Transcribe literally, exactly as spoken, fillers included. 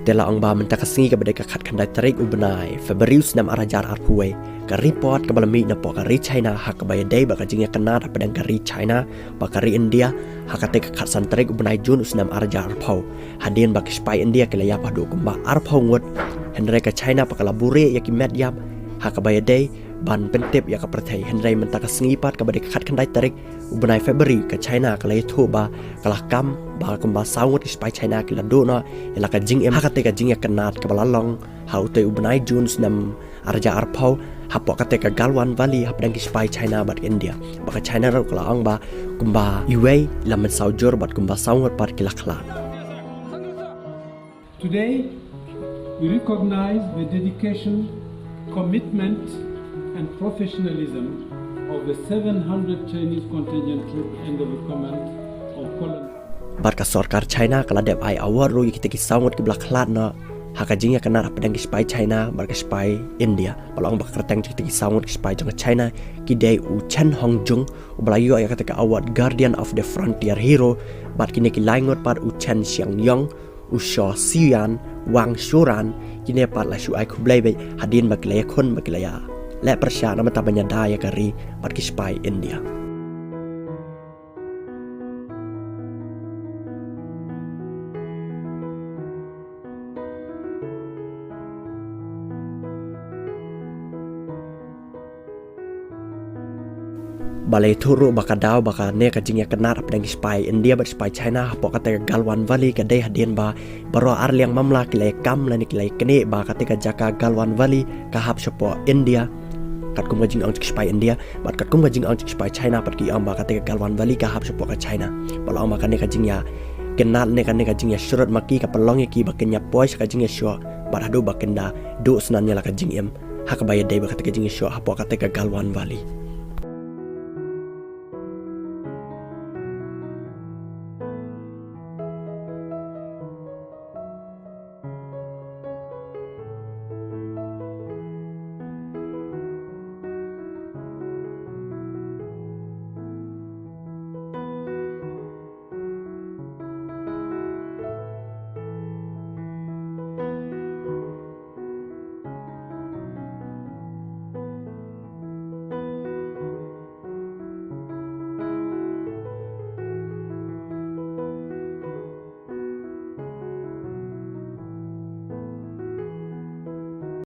Te la ong ba mynta ka sngi kaba dei ka khatkhyndai tarik u bnai February u snem ar hajar arphew wei, ka report kaba la mih napoh ka ri China ha kaba ïadei bad ka jingïakynad hapdeng ka ri China bad ka ri India ha kata ka khatsan tarik u bnai June u snem ar hajar arphew, hadien ba ki sipai India ki la ïap haduh kumba arphew ngut, hynrei ka China pat ka la buhrieh ïa ki met ïap ha kaba ïadei ban pyntip ïa ka pyrthei. Hynrei mynta ka sngi pat kaba dei ka khatkhyndai tarik u bnai February, ka China ka la ïathuh ba ka la kam ba kumba saw ngut ki sipai China ki la duh noh ïa la ka jingim ha kata ka jingïakynad kaba la long ha utei u bnai June snem ar hajar arphew hapoh kata ka Galwan Valley hapdeng ki sipai China bad India. Bad ka China ruh ka la ong ba kumba iwei la mynsaw jur bad kumba saw ngut pat ki la khlad. Today, we recognize the dedication, commitment, and professionalism of the seven hundred Chinese contingent troops under the command of Colonel. Bad ka sorkar China ka la dep ai award ruh ïa kita ki saw ngut kiba la khlad noh ha ka jingïakynad hapdeng ki sipai China bad ki sipai India. Ba la ong ba ka kyrteng jong kita ki saw ngut ki sipai jong ka China ki dei u Chen Hongjung, uba la ïoh ïa kata ka award Guardian of the Frontier Hero, bad kine ki lai ngut pat u Chen Xiangyong, u Shaw Xian, Wang Shuran, kine pat la shu ai khublei beit hadien ba ki la ïakhun ba ki la ïa leh pyrshah na bynta ban ïada ïa ka ri bad ki sipai India. Ba la ïathuh ruh ba ka daw ba kane ka jingïakynad hapdeng ki sipai India bad sipai China hapoh kata ka Galwan Valley ka dei hadien ba baroh ar liang mamla ki la ïakam lane ki la ïaknieh ba kata ka jaka Galwan Valley ka hap shapoh India. Katkum ka jingong jong ki sipai India bad katkum ka jingong jong ki sipai China pat ki ong ba kata ka Galwan Valley ka hap shapoh ka China. Ba la ong ba kane ka jingïakynad ne kane ka jingïashrut ma ki ka pynlong ïa ki ba kin ïa poi sha ka jingïashoh bad haduh ba kin da duh snan ïa la ka jingim ha kaba ïadei bad kata ka jingïashoh hapoh kata ka Galwan Valley.